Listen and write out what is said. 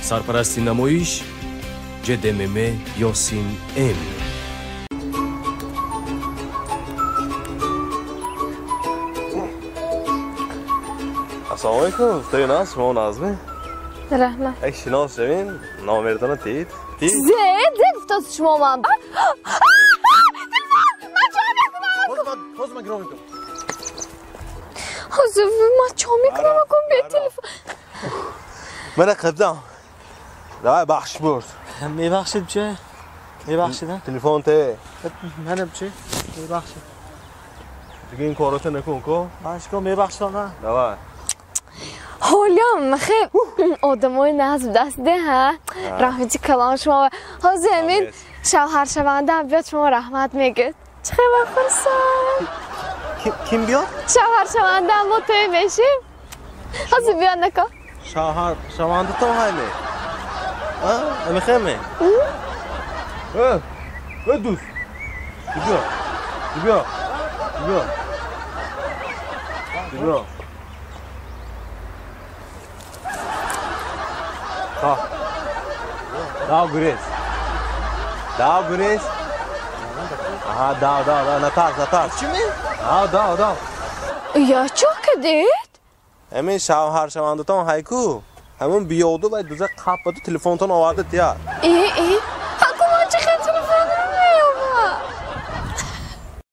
Сарпарасти намоиш ЖДММ Ёсин М. Ассалому алайкум, туи нас, шумо назме? Раҳмат. Як шинос шавин, номертона тид. Тид? Зе, зе гуфтоз шумо ман. Телефон! Ман чо мекунам? Ҳозир ман гиром мекунам. Ҳозир ман чо мекунам акун бе телефон? Мана қабдам. Давай бахшиш бурд. Мебахшид чӣ? Мебахшид, а? Телефон те. Манам чӣ? Мебахшид. Дига ин корото накун, ко? Ман шумо мебахшидам, на? Давай. Ҳолям хе одамои назм даст де, ҳа? Раҳмати калон шумо. Ҳозир ҳамин шавҳаршаванда биёд шумо раҳмат мегӯд. Чӣ хеле хурсанд. Ким биёд? Шавҳаршаванда мо тӯй мешим. Ҳозир биёд нако. Шавҳаршавандатон ҳайме? А? Амихеме? Э, э дӯст. Биё. Биё. Биё. Биё. Ха. Дав гурез. Дав гурез. Аҳа, дав, дав, дав, натарс, натарс. Чӣ ме? Дав, дав, дав. Я чо кардед? Ҳамин шавҳаршавандатон ҳайку. Ҳамун биёду ва дуза қаппаду телефонтон оварда тия. Э, э.